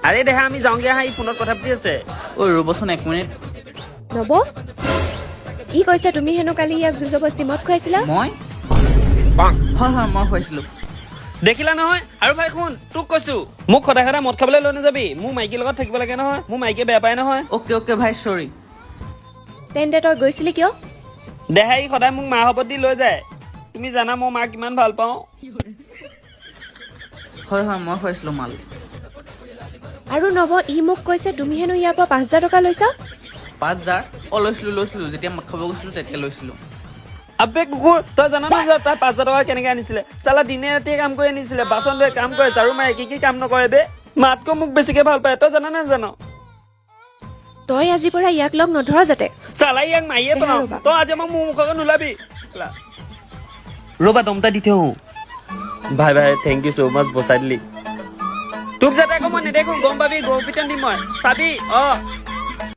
আৰে দেহা, আমি যাওঁগে আহা, ই ফোনত কথা পাতি আছে। ঐ, ৰ'বচোন এক মিনিট। নৱ, ই কৈছে তুমি হেনো কালি ইয়াক জোৰ জবস্তি মদ খুৱাইছিলা। মই? হয় হয়, মই খুৱাইছিলো। দেখিলা নহয়? আৰু ভাই শুন, তোক কৈছো, মোক সদায় সদায় মদ খাবলৈ লৈ নাযাবি। মোৰ মাইকীৰ লগত থাকিব লাগে নহয়, মোৰ মাইকীয়ে বেয়া পায় নহয়। অ'কে অ'কে ভাই, চৰি। তেন্তে তই গৈছিলি কিয়? দেহা, ই সদায় মোক মা শপত দি লৈ যায়। তুমি জানা মই মাক কিমান ভাল পাওঁ। হয় হয়, মই খুৱাইছিলো মাল। আৰু নৱ, ই মোক কৈছে তুমি হেনো ইয়াৰ পৰা 5000 টকা লৈছা। 5000? অ, লৈছিলো লৈছিলো, যেতিয়া মদ খাব গৈছিলো তেতিয়া লৈছিলো। আবে কুকুৰ, তই জানা নহয় তাই 5000 টকা কেনেকে আনিছিলে? চালা দিনে ৰাতিয়ে কাম কৰি আনিছিলে। বাচন ধুৱে, কাম কৰে, ঝাৰু মাৰে, কি কি কাম নকৰে বে। মাতকৈ মোক বেছিকে ভাল পায়, তই জানা নাজান? তই আজিৰ পৰা ইয়াক লগ নধৰ যাতে। চালা ইয়াক মাৰিয়ে দেহা, পেলাওঁ। ৰ'বা। তই আজি আমাক মোৰ মুখৰ আগত নোলাবি। ৰ'বা, দমটা দি থওঁ। ভাই ভাই, thank you so মাছ, বচাই দিলি। তোক যাতে আকৌ মই নেদেখো, গম পাবি, গৰু পিটন দিম মই, চাবি। অ।